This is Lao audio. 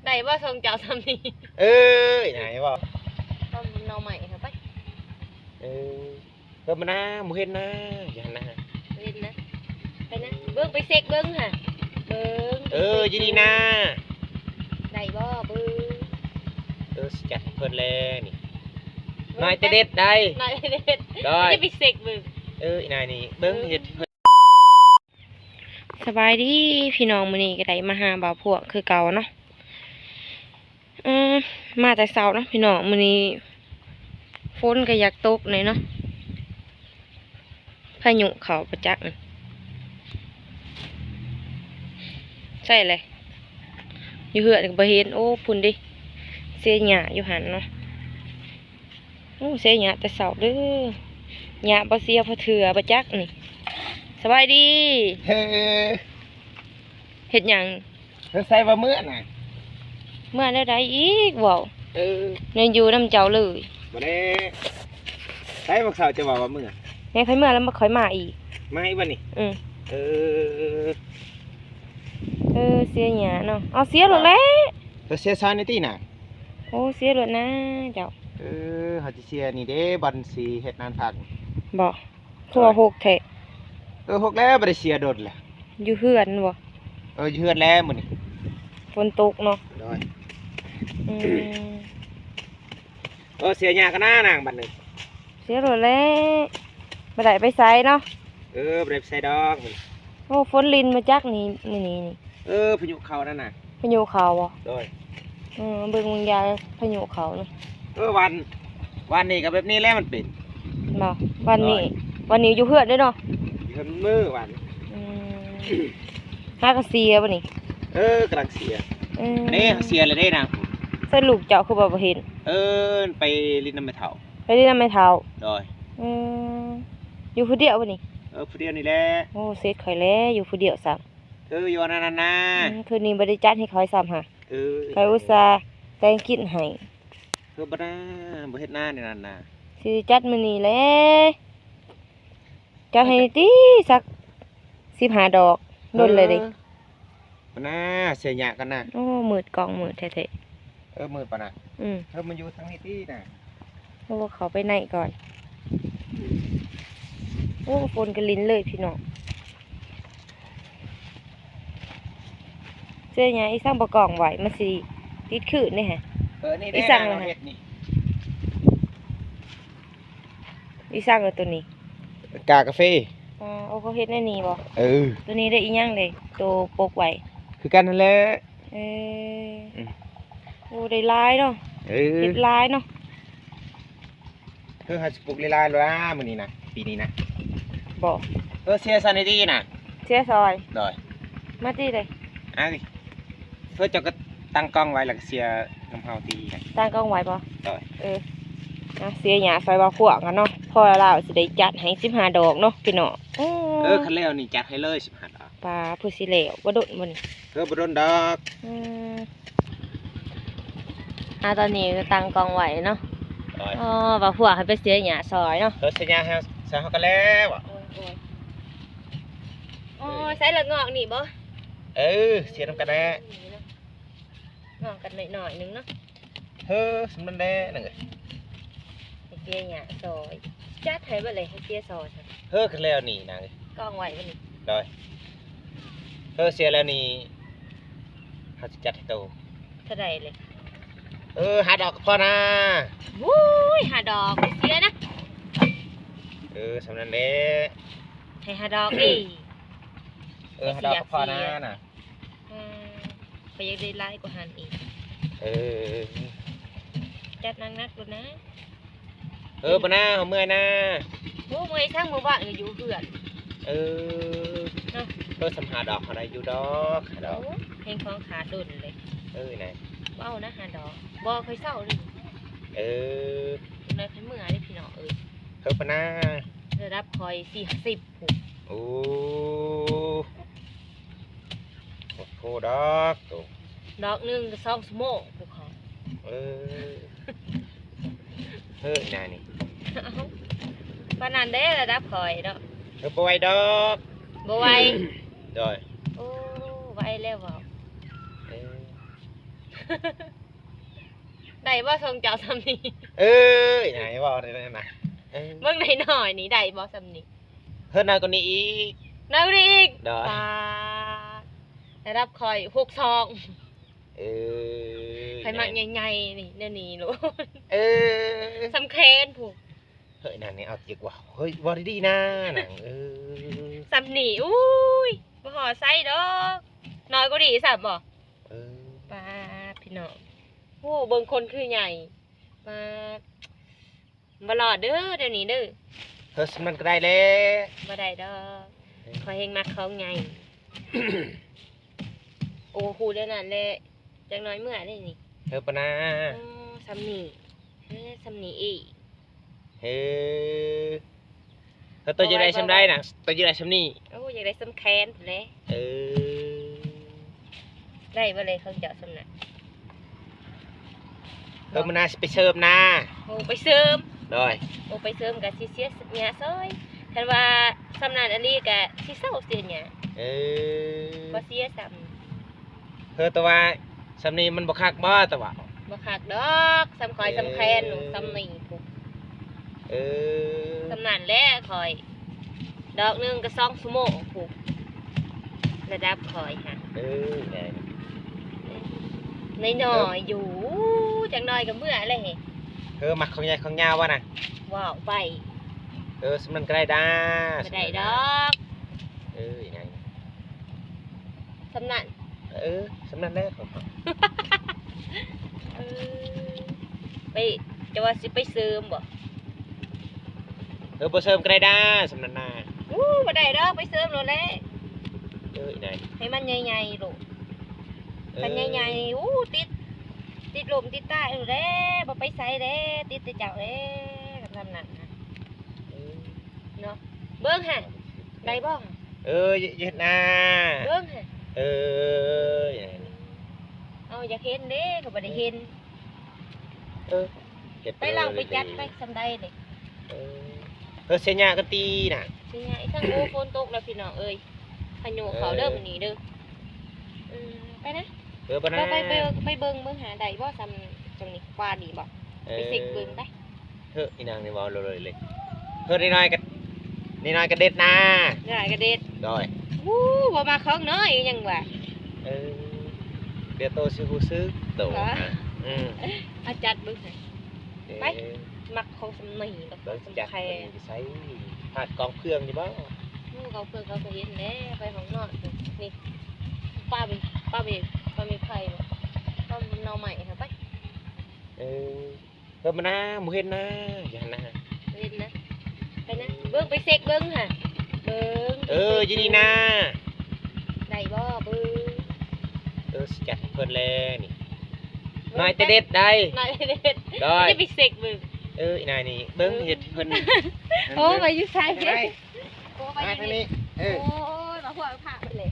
ໄດ້ບໍ່ ຊ່ອງເຈົ້າຊ່ຳນີ້? ເອີຍ ນາຍບໍ່ ເອົາໜໍ່ໄມ້ເຂົ້າໄປ. ເອີ ເພິ່ນມານາ ບໍ່ເຫັນນາ ຢູ່ຫັ້ນນາ ເຫັນນະ ໄປນະ ເບິ່ງ ໄປເຊັກເບິ່ງຫັ້ນ ເບິ່ງ ເອີ ໄປເຊັກ ຢູ່ນີ້ນາ ໄດ້ບໍ່ ເບິ່ງ. ເອີ ຊິຈັດໃຫ້ເພິ່ນແລ້ວນີ້ ເບິ່ງ ນ້ອຍແຕ່ເດັດໄດ໋ ນ້ອຍແຕ່ເດັດ ໄດ້ ຈະໄປເຊັກເບິ່ງ. ເອີ ອີນາຍນີ້ເບິ່ງ ເອີ ເຮັດ ສະບາຍດີພີ່ນ້ອງ ມື້ນີ້ກໍໄດ້ມາຫາບ່າວພວງຄືເກົ່າເນາະ. ເອີ ມາແຕ່ເຊົ້າເນາະພີ່ນ້ອງ ມື້ນີ້ຝົນກໍຢາກຕົກແດ່ເນາະ ພາຍຸເຂົ້າປະຈັກ. ໃສລະ ຢູ່ເຮືອນກໍບໍ່ເຫັນ. ໂອ້ ພຸ້ນເດ້ ເສຍຫຍ້າຢູ່ຫັ້ນເນາະ. ໂອ້ ເສຍຫຍ້າແຕ່ເຊົ້າເດີ້ ຫຍ້າບໍ່ເສຍພໍເທື່ອປະຈັກນີ້. ສະບາຍດີ ເອີ ເຮັດຫຍັງ? ເຮັດໃສວ່າເມືອນະ ເມືອແນວໃດອີກເວົ້າ? ເອີ ຍັງຢູ່ນຳເຈົ້າເລີຍ ບໍ່ແລ້ວ ໃສບັກເຊົ້າຈະເວົ້າວ່າເມືອ ແມ່ນ ຂ້ອຍເມືອແລ້ວຂ້ອຍມາອີກ ມາອີກບັດນີ້. ອື ເອີ ເອີ ເສຍຫຍ້າເນາະ ເອົາເສຍໂລດແຫຼະ ເຈົ້າເສຍຊາຍນີ້ຕິນະ. ໂອ້ ເສຍໂລດນາເຈົ້າ. ເອີ ເຮົາຊິເສຍນີ້ເດ້ ບ່ອນຊິເຮັດນານພັກ ບໍ່? ຄືວ່າຮົກແທ້. ເອີ ຮົກແລ້ວ ບໍ່ໄດ້ເສຍດົນແລ້ວ. ຢູ່ເຮືອນບໍ່? ເອີ ຢູ່ເຮືອນແລ້ວມື້ນີ້ ຝົນຕົກເນາະ. ໂດຍ ອືມ ເອີ ເສຍຫຍ້າກັນນານາງບັດນີ້ ເສຍໂລດແຫຼະ ບໍ່ໄດ້ໄປໃສເນາະ. ເອີ ບໍ່ໄດ້ໄປໃສດອກ. ໂອ້ ຝົນລິນມາຈັກນີ້ ມື້ນີ້ນີ້. ເອີ ພາຍຸເຂົ້ານັ້ນນະ ພາຍຸເຂົ້າບໍ່? ໂດຍ ເອີ ເບິ່ງເບິ່ງຢາພາຍຸເຂົ້ານະ. ເອີ ວານ ວານນີ້ກໍແບບນີ້ແຫຼະມັນເປັນ ບໍ່? ວານນີ້ ໂດຍ ວານນີ້ຢູ່ເຮືອນເດ້ເນາະ ຢູ່ເຮືອນມື້ວານ. ອືມ ຫາກະເສຍບໍ່ນີ້? ເອີ ກຳລັງເສຍ. ເອີ ອັນນີ້ເສຍແລ້ວເດ້ນາງ. ໃສລູກເຈົ້າຄືວ່າບໍ່ເຫັນ? ເອີ ໄປຫຼິ້ນນຳແມ່ເຖົ້າ ໄປຫຼິ້ນນຳແມ່ເຖົ້າ. ໂດຍ ເອີ ຢູ່ຜູ້ດຽວບໍ່ນີ້? ເອີ ຜູ້ດຽວນີ້ແຫຼະ. ໂອ້ ເສັດຂ້ອຍແລ້ວ ຢູ່ຜູ້ດຽວຊ້ຳ. ເອີ ຢູ່ອັນນັ້ນນະ ອືມ ຄືນນີ້ບໍ່ໄດ້ຈັດໃຫ້ຂ້ອຍຊ້ຳຫາ. ເອີ ຂ້ອຍອຸດສ່າແຕ່ງກິນໃຫ້. ເອີ ບໍ່ນາ ບໍ່ເຮັດນາໃນນັ້ນນະ ຊິຈັດມື້ນີ້ແຫຼະ. ຈັດໃຫ້ຕິ ສັກສິບຫ້າດອກ ດົນແລ້ວເດ້. ເອີ ບໍ່ນາ ເສຍຫຍ້າກັນນະ. ໂອ້ ມືດ ກ້ອງມືດແທ້ໆ. ເອີ ມືດປານນະ. ອືມ ເອີ ມັນຢູ່ທາງນີ້ຕິນະ. ໂອ້ ເຂົ້າໄປໃນກ່ອນ. ໂອ້ ຝົນກໍລິນເລີຍພີ່ນ້ອງ. ເສຍຫຍ້າອີສັງບໍ່ກອງໄວ້ ມັນຊິຕິດຄືນເດ້ຫະ. ເອີ ນີ້ ອີສັງລະຫະ ເຮັດນີ້ ອີສັງລະໂຕນີ້ ກາກາເຟ. ອໍ ໂອ້ ເຂົາເຮັດແນວນີ້ບໍ່? ເອີ ໂຕນີ້ໄດ້ອີຫຍັງເດ້ ໂຕປົກໄວ້? ຄືກັນຫັ້ນແຫຼະ. ເອີ ອືມ ໂອ້ ໄດ້ຫຼາຍເນາະ. ເອີ ເຮັດຫຼາຍເນາະ. ເອີ ເຮົາຊິປູກຫຼາຍໆໂລດນະ ມື້ນີ້ນະ ປີນີ້ນະ. ບໍ່ ເອີ ເສຍຊະນິດນີ້ນະ ເສຍຊອຍ. ໂດຍ ມາຕິເດ້. ອ່າ ເອີ ເຈົ້າກໍຕັ້ງກ້ອງໄວ້ ແລ້ວກໍເສຍນຳເຮົາຕິນະ. ຕັ້ງກ້ອງໄວ້ບໍ່? ໂດຍ ເອີ ອ່າ ເສຍຫຍ້າຊອຍວ່າພວກກັນເນາະ ພໍລາວຊິໄດ້ຈັດໃຫ້ສິບຫ້າດອກເນາະພີ່ນ້ອງ. ໂອ້ ເອີ ຄັນແລ້ວນີ້ຈັດໃຫ້ເລີຍສິບຫ້າດອກ. ປາ ເພິ່ນຊິແລ້ວບໍ່ດົນບໍ່ນີ້? ເອີ ບໍ່ດົນດອກ. ອືມ ອ່າ ຕອນນີ້ກໍຕັ້ງກ້ອງໄວ້ເນາະ. ໂດຍ ອໍ ວ່າພວກໃຫ້ໄປເສຍຫຍ້າຊອຍເນາະ. ເອີ ເສຍຫຍ້າໃຫ້ ໃສ່ເຮົາກໍແລ້ວ. ໂອ້ຍ ໂອ້ຍ ໂອ້ຍ ໃສ່ລະງອກນີ້ບໍ່? ເອີ ເສຍນຳກັນແຫຼະ ງອກກັນໜ້ອຍໆໜຶ່ງເນາະ. ເຮີ ສ່ຳນັ້ນແຫຼະນາງເອີຍ. ໃຫ້ເກຍຫຍ້າຊອຍ ຈັດໃຫ້ເບິດເລີຍ ໃຫ້ເກຍຊອຍ. ເຮີ ຄັນແລ້ວນີ້ນາງເອີຍ ກ້ອງໄວ້ບັດນີ້. ໂດຍ ເຮີ ເສຍແລ້ວນີ້ ເຮົາຊິຈັດໃຫ້ໂຕ. ເທົ່າໃດເລີຍ? ເອີ ຫ້າດອກກໍພໍນາ. ໂອ້ຍ ຫ້າດອກບໍ່ເສຍນະ. ເອີ ສ່ຳນັ້ນແຫຼະ ໃຫ້ຫ້າດອກເອີຍ. ເອີ ຫ້າດອກກໍພໍນານະ. ອືມ ຂ້ອຍຢາກໄດ້ຫຼາຍກວ່າຫັ້ນອີກ. ເອີ ຈັດໜັກໆໂລດນາ. ເອີ ບໍ່ນາ ເຮົາເມື່ອຍນາ. ໂອ້ ເມື່ອຍທັງມື້ວານກໍຢູ່ເຮືອນ. ເອີ ເນາະ ເອີ ສ່ຳຫ້າດອກເຮົາໄດ້ຢູ່ດອກ ຫ້າດອກ. ໂອ້ ແຮງຂອງຂາດດົນເລີຍ. ເອີ ນາ ບໍ່ເອົານະ ຫ້າດອກ. ບໍ່ ຂ້ອຍເຊົາເລີຍ. ເອີ ຈັກໜ້ອຍຂ້ອຍເມື່ອເດ້ພີ່ນ້ອງເອີຍ. ເອີ ປານນາ ລະດັບຂ້ອຍສີ່ຫ້າສິບພຸ້ນ. ໂອ້ ໂອ້ໂຫດອກໂຕ ດອກໜຶ່ງກໍສອງຊົ່ວໂມງພວກເຂົາ. ເອີ ເຮີ້ຍນາຍນີ້ ເອົ້າ ປານນັ້ນເດ້ລະດັບຂ້ອຍເນາະ. ເອີ ບໍ່ໄຫວດອກ. ບໍ່ໄຫວ? ໂດຍ. ໂອ້ ໄຫວແລ້ວເວົ້າ. ໄດ້ບໍ່ ຂອງເຈົ້າສ່ຳນີ້? ເອີຍ ນາຍເວົ້າໄດ້ນະ ເອີ ເບິ່ງໜ້ອຍໆນີ້ ໄດ້ບໍ່ສ່ຳນີ້? ເຮີ້ຍ ນ້ອຍກວ່ານີ້ອີກ ນ້ອຍກວ່ານີ້ອີກ ໂດຍ ປາດ ລະດັບຂ້ອຍຫົກສອງ ເອີ ຂ້ອຍມັກໃຫຍ່ໆນີ້ ແນວນີ້ໂລດ ເອີ ສ່ຳແຂນພຸ້ນ. ເຮີ້ຍ ນາງນີ້ເອົາຈິກວ່າ ເຮີ້ຍ ເວົ້າດີໆນາ ນາງ ເອີ ສ່ຳນີ້ ອຸ້ຍ ບໍ່ຮອດໃສດອກ ນ້ອຍກວ່ານີ້ຊ້ຳບໍ່? ເອີ ປາດ ພີ່ນ້ອງ ໂອ້ ເບິ່ງຄົນຄືໃຫຍ່ ປາດ ບໍ່ລອດເດີ ດຽວນີ້ເດີ ເຮີ້ຍ ສ່ຳນັ້ນກໍໄດ້ແຫຼະ ບໍ່ໄດ້ດອກ ເອີ ຂ້ອຍແຮ່ງມັກຂອງໃຫຍ່ ໂອ້ ຮູ້ແນວນັ້ນແຫຼະ ຈັກໜ້ອຍເມື່ອເດ້ນີ້ ເຮີ້ຍ ປານາ ໂອ້ ສ່ຳນີ້ ເຮີ້ຍ ສ່ຳນີ້ອີກ ເຮີ້ຍ ແລ້ວໂຕຢາກໄດ້ສ່ຳໃດນະ? ໂຕຢາກໄດ້ສ່ຳນີ້ ໂອ້ ຢາກໄດ້ສ່ຳແຂນພຸ້ນແຫຼະ ເອີ ໄດ້ບໍ່ແລະ ຂອງເຈົ້າສ່ຳນັ້ນ? ເອີ ມື້ໜ້າຊິໄປເສີມນາ ໂອ້ ໄປເສີມ ໂດຍ ໂອ້ ໄປເສີມກະຊິເສຍຫຍ້າຊອຍ ຄັນວ່າສ່ຳນັ້ນອີ່ຫຼີກະຊິເຊົາເສຍຫຍ້າ ເອີ ບໍ່ເສຍຊ້ຳ ເຮີ້ຍ ແຕ່ວ່າສ່ຳນີ້ມັນບໍ່ຄັກບໍ່ ແຕ່ວ່າ ບໍ່ຄັກດອກ ສ່ຳຂ້ອຍ ເອີ ສ່ຳແຂນ ສ່ຳນີ້ພຸ້ນ ເອີ ສ່ຳນັ້ນແຫຼະຂ້ອຍ ດອກໜຶ່ງກໍສອງຊົ່ວໂມງພຸ້ນ ລະດັບຂ້ອຍຫັ້ນ ເອີ ນ້ອຍໆຢູ່ ຈັກໜ້ອຍກໍເມື່ອແລ້ວເຮ. ເຮີ້ຍ ມັກຂອງໃຫຍ່ຂອງຍາວບໍ່ນະ? ເວົ້າໄປ ເອີ ສ່ຳນັ້ນກໍໄດ້ດາ ບໍ່ໄດ້ດອກ ເອີ ອີຫຍັງ ສ່ຳນັ້ນ ເອີ ສ່ຳນັ້ນແຫຼະ ເອີ ໄປ ເຈົ້າວ່າຊິໄປເສີມບໍ່? ເອີ ບໍ່ເສີມກໍໄດ້ດາ ສ່ຳນັ້ນນາ ໂອ້ ບໍ່ໄດ້ດອກ ໄປເສີມໂລດແຫຼະ ເອີ ອີນາຍ ໃຫ້ມັນໃຫຍ່ໆໂລດ ເອີ ຄັນໃຫຍ່ໆ ໂອ້ ຕິດ ຕິດລົມຕິດຕາຍໂລດແຫຼະ ບໍ່ໄປໃສແຫຼະ ຕິດແຕ່ເຈົ້າແຫຼະ ຄັນສ່ຳນັ້ນນະ ເອີ ເນາະ ເບິ່ງຫັ້ນ ໄດ້ບໍ່? ເອີ ຢ່າເຮັດນາ ເບິ່ງຫັ້ນ ເອີ ເອົາ ຢາກເຫັນເດ້ ກໍບໍ່ໄດ້ເຫັນ ເອີ ເຮັດໄປ ໄປລາວໄປຈັດໄປສ່ຳໃດເດ້ ເອີ ເອີ ເສຍຫຍ້າກໍຕີນະ ເສຍຫຍ້າອີກທັງ ໂອ້ ຝົນຕົກແລ້ວພີ່ນ້ອງເອີຍ ພາຍຸເຂົ້າເດີ ເອີ ມື້ນີ້ເດີ ເອີ ໄປນະ ເອີ ໄປນະ ໄປ ໄປ ໄປເບິ່ງ ເບິ່ງຫາໄດ້ບໍ່ ສ່ຳ ສ່ຳນີ້ ກວ່ານີ້ບໍ່ ເອີ ໄປເຊັກເບິ່ງໄປ. ເຮີ້ຍ ອີນາງນີ້ເວົ້າເລີຍເລີຍ ເຮີ້ຍ ນ້ອຍໆກໍ ນ້ອຍໆກໍເດັດນາ ນ້ອຍໆກໍເດັດ ໂດຍ ໂອ້ ບໍ່ມັກຂອງນ້ອຍຫຍັງຫວາ ເອີ ດຽວໂຕຊິຮູ້ສຶກໂຕ ເອີ ອາ ອືມ ເອົາຈັດເບິ່ງໃຫ້ ເອີ ໄປ ມັກຂອງສ່ຳນີ້ດອກ ເບິ່ງຈັດ ໃສ່ ພາດກອງເຟືອງຢູ່ບໍ່? ໂອ້ ກອງເຟືອງເຂົາກໍເຫັນແຫຼະ ໄປຫ້ອງນອນນີ້ ປາເບ ປາເບ ປາເມໄຜ່ບໍ່ ປາໜໍ່ໄມ້ຫັ້ນໄປ ເອີ ເອີ ມານາ ບໍ່ເຫັນນາ ຢູ່ຫັ້ນນາ ບໍ່ເຫັນນະ ໄປນະ ເບິ່ງ ໄປເຊັກເບິ່ງຫາ ເບິ່ງ ເອີ ໄປເຊັກ ຢູ່ນີ້ນາ ໄດ້ບໍ່ ເບິ່ງ ເອີ ຊິຈັດໃຫ້ເພິ່ນແລນີ້ ເບິ່ງ ນ້ອຍແຕ່ເດັດໄດ໋ ນ້ອຍແຕ່ເດັດ ໂດຍ ຈະໄປເຊັກເບິ່ງ ເອີ ອີນາຍນີ້ ເບິ່ງ ເອີ ເຮັດເພິ່ນ ໂອ້ ໄປຢູ່ໃສ ໂອ້ ໄປຢູ່ນີ້ ເອີ ໂອ້ຍ ມາຫົວພາໄປເລີຍ